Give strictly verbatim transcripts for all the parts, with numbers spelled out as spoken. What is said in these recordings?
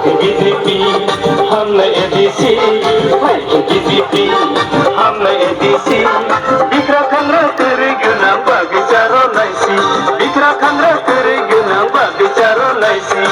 B J P hamle A D C, hai B J P hamle A D C, bikra khangra kwrwi gwnang bagwi charo naisi, bikra khangra kwrwi gwnang bagwi charo naisi.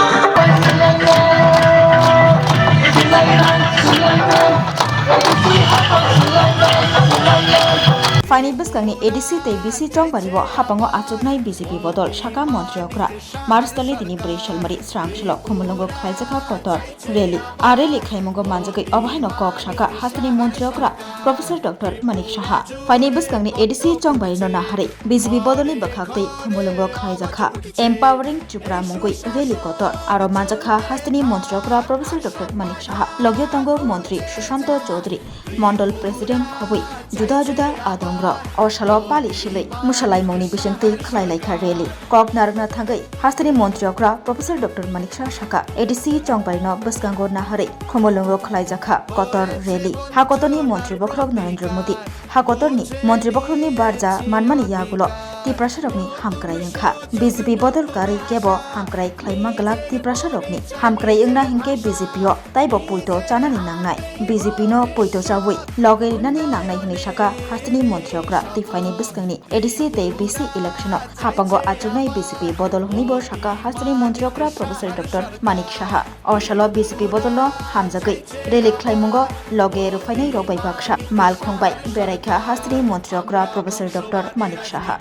Phaini bwskangni A D C tei B C chongbario hapango achuknai B J P bodol, saka montri okra. March talni tini bwrwi salmari srang salo Khumulwngo khlaijakha kotor rally. A rally khlaimungo manjagwi obo haino kok saka hasteni montri okra Professor Doctor Manik Saha. Phaini bwskangni A D C chongbaino naharwi B J P bodolni bwkhak twi Khumulwngo khlaijakha Empowering Tripura mungwi rally kotor. Aro manjakha hasteni montri okra Professor Doctor Manik Saha. Logio tongo montri Sushanto Chaudhary, Mondol President khobwi juda juda adongrok. O salo pali silwi mwsalaimungni bisingtwi khlai laikha rally. Kok narwkna thangwi hasteni montri okra Professor Doctor Manik Saha saka A D C chongbaino bwskango naharwi Khumulwngo khlaijakha kotor rally. Ha kotorni montri bokhorok Narendra Modi, ha kotorni montri bokhorokni barja manmani yagulo Tiprasarokni hamkrai wngkha. B J P bodol karwi kebo hamkrai khlaima glak Tiprasarokni. Hamkrai wngna hinkhe B J P o taibo poito chanani nangnai. B J P no poito chawi loge rinani nangnai hwnwi saka hasteni montri okra. Tei phaini bwskangni A D C tei B C election o hapango achuknai B J P bodol hwnwibo saka hasteni montri okra Professor Doctor Manik Saha. O salo B J P bodolno hamjagwi rally khlaimungo loge rwphainairok bai baksa malkhung bai beraikha hasteni montri okra Professor Doctor Manik Saha.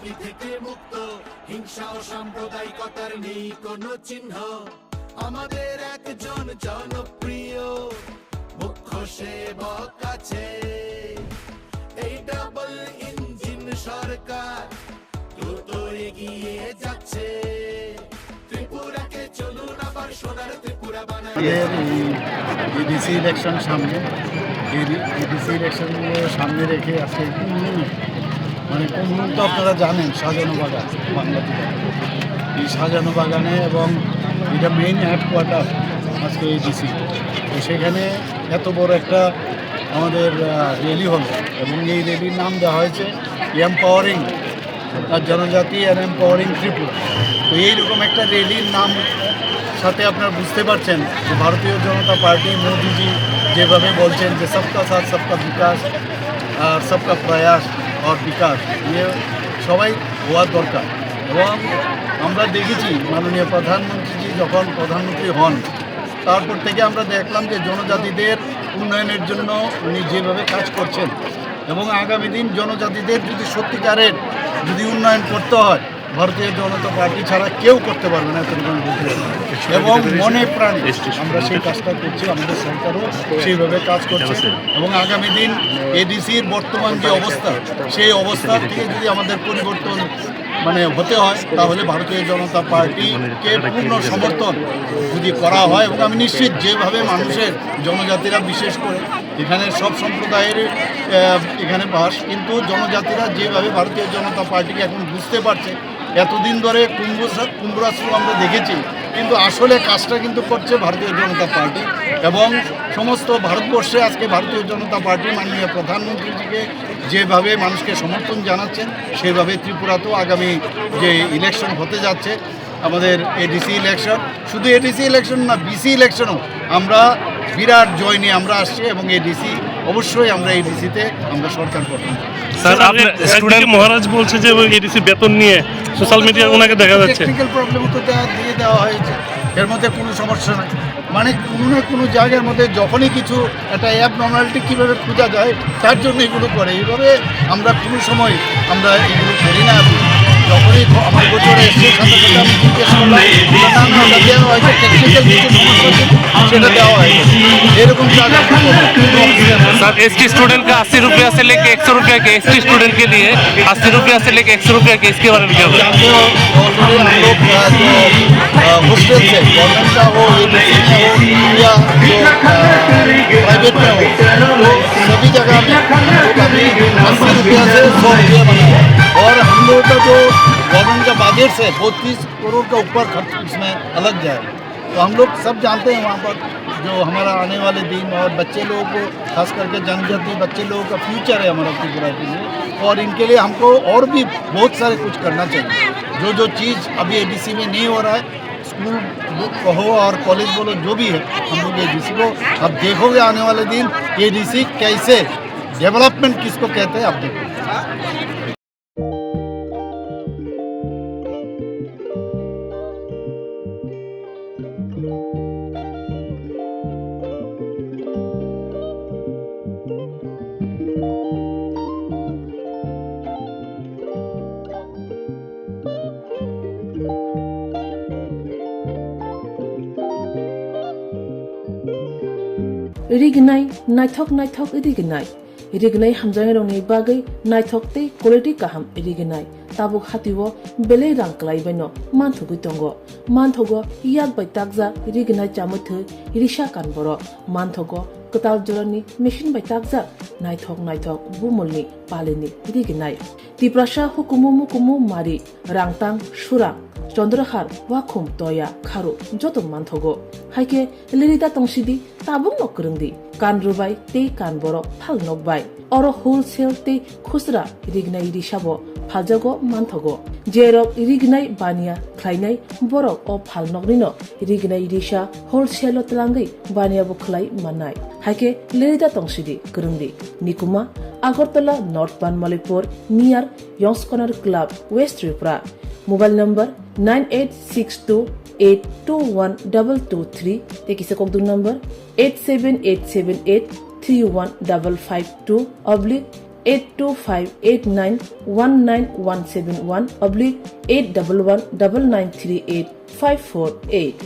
হিংসা ও সাম্প্রদায়িকতার নেই কোনো চিহ্ন। আমাদের একজন জনপ্রিয় মুখ্য সেবক আছে। এই ডাবল ইঞ্জিন সরকার দ্রুত এগিয়ে যাচ্ছে। ত্রিপুরাকে চলুন আবার সোনার ত্রিপুরা বানাই। আমাদের এই এডিসি ইলেকশন সামনে, এই এডিসি ইলেকশনগুলো সামনে রেখে আজকে কুমুলুঙ, মানে কুমুলুঙ তো আপনারা জানেন, শাহজাহান বাগান, বাংলাদেশ। এই শাহজাহান বাগানে এবং এটা মেইন হেডকোয়ার্টার আজকে এডিসি। তো সেখানে এত বড় একটা আমাদের, আহ, র‍্যালি হলো এবং এই র‍্যালির নাম দেওয়া হয়েছে এম্পাওয়ারিং আর জনজাতি and empowering Tripura। তো এইরকম একটা র‍্যালির নাম সাথে আপনারা বুঝতে পারছেন যে ভারতীয় জনতা পার্টি মোদিজি যেভাবে বলছেন যে সবকা সাথ সবকা বিকাশ আর সবকা প্রয়াস আর বিকাশ, ইয়ে সবাই হওয়ার দরকার। এবং আমরা দেখেছি মাননীয় প্রধানমন্ত্রীজি যখন প্রধানমন্ত্রী হন, তারপর থেকে আমরা দেখলাম যে জনজাতিদের উন্নয়নের জন্য উনি যেভাবে কাজ করছেন এবং আগামী দিন জনজাতিদের যদি সত্যিকারের যদি উন্নয়ন করতে হয়, ভারতীয় জনতা পার্টি ছাড়া কেউ করতে পারবে না, এতটুকু আমি বলতে পারি। এবং মনে প্রাণে আমরা সেই কাজটা করছি, আমাদের সরকারও সেইভাবে কাজ করছে। এবং আগামী দিন এডিসির বর্তমান যে অবস্থা, সেই অবস্থা থেকে যদি আমাদের পরিবর্তন মানে হতে হয়, তাহলে ভারতীয় জনতা পার্টিকে পূর্ণ সমর্থন যদি করা হয়, এবং আমি নিশ্চিত যেভাবে মানুষের, জনজাতিরা বিশেষ করে এখানে সব সম্প্রদায়ের, আহ, এখানে বাস, কিন্তু জনজাতিরা যেভাবে ভারতীয় জনতা পার্টিকে এখন বুঝতে পারছে, এতদিন ধরে কুম্ভসা-, কুম্ভরাসু আমরা দেখেছি, কিন্তু আসলে কাজটা কিন্তু করছে ভারতীয় জনতা পার্টি। এবং সমস্ত ভারতবর্ষে আজকে ভারতীয় জনতা পার্টি মাননীয় প্রধানমন্ত্রীজিকে যেভাবে মানুষকে সমর্থন জানাচ্ছেন, সেভাবে ত্রিপুরাতেও আগামী যে ইলেকশন হতে যাচ্ছে, আমাদের এডিসি ইলেকশন, শুধু এডিসি ইলেকশন না, বিসি ইলেকশনও আমরা বিরাট জয় নিয়ে আমরা আসছি এবং এডিসি অবশ্যই আমরা এডিসিতে আমরা সরকার গঠন করব। স্যার, স্যার, আপনার এক-, একদিকে স্টুডেন্ট মহারাজ বলছে যে ওই এডিসি বেতন নিয়ে সোশ্যাল মিডিয়ায় ওনাকে দেখা যাচ্ছে। টেকনিক্যাল প্রবলেম তো দেওয়া, দিয়ে দেওয়া হয়েছে, এর মধ্যে কোনো সমস্যা নাই। মানে কোনো না কোনো জায়গার মধ্যে যখনই কিছু একটা অ্যাবনর্মালিটি কীভাবে খোঁজা যায়, তার জন্য এগুলো করে। এইভাবে আমরা কোনো সময় আমরা এগুলো করি না। যখনই খ-, আমার গোচরে এসছে, সাথে সাথে আমি জিজ্ঞেস করলাম, "না, না, ওটা দেওয়া হয়েছে, টেকনিক্যাল কিছু সমস্যা ছিল, সেটা দেওয়া হয়েছে।" এরকম জায়গা কোনো অফিসে নেই। सर, एसटी स्टूडेंट का अस्सी रुपया से लेके एक सौ रुपया के, एसटी स्टूडेंट के लिए अस्सी रुपया से लेके एक सौ रुपया के, इसके बारे में क्या बोलेंगे? जानते हो, ऑलरेडी हम लोग, अ, जो, अ, हॉस्टल से, गवर्नमेंट का हो, एडीसी में हो, या जो, अ, प्राइवेट में हो, तो सभी जगह में हम लोग अभी अस्सी रुपया से सौ रुपया बना है। और हम लोगों का जो गवर्नमेंट का बजट से बत्तीस करोड़ का ऊपर खर्च इसमें अलग जाएगा। तो हम लोग सब जानते हैं वहाँ पर जो हमारा आने वाले दिन और बच्चे लोगों को, खास करके जनजाति बच्चे लोगों का फ्यूचर है हमारा त्रिपुरा के लिए, और इनके लिए हमको और भी बहुत सारे कुछ करना चाहिए। जो जो चीज़ अभी एडीसी में नहीं हो रहा है, स्कूल कहो और कॉलेज बोलो, जो भी है, हम लोग एडीसी को अब देखोगे आने वाले दिन, एडीसी कैसे, डेवलपमेंट किसको कहते हैं, आप देखो। Rignai, naithok naithok rignai. Rignai hamjaknairokni bagwi naithok tei quality kaham rignai. Tabuk hatio belai rang kwlaibaino manthogwi tongo. Manthogo yak bai takjak rignai chamwi thwi risa kan borok. Manthogo kwtal jorani machine bai takjak naithok naithok bumulni palini rignai. Tiprasa hukumu mukumu mari, rangtang, surang, chondrahar, wakhum, toya, kharu joto manthogo. Haikhe lirida tongsidi, tabukno kwrwngdi. Kan rwbai tei kan borok phal nokbai. Oro wholesale tei khusra rignai risabo phaljago manthogo. Jerok rignai baniya khlainai borok o phal noknino rignai risa wholesale o twlangwi baniya bo khlai mannai. Haikhe lirida tongsidi kwrwngdi. Nikuma, Agartala North Banmalipur near Yongs Corner Club, West Tripura. Mobile number nine eight six two eight two one double two three tei kisa kokduk number eight seven eight seven eight three one double five two oblique eight two five eight nine one nine one seven one oblique eight double one double nine three eight five four eight.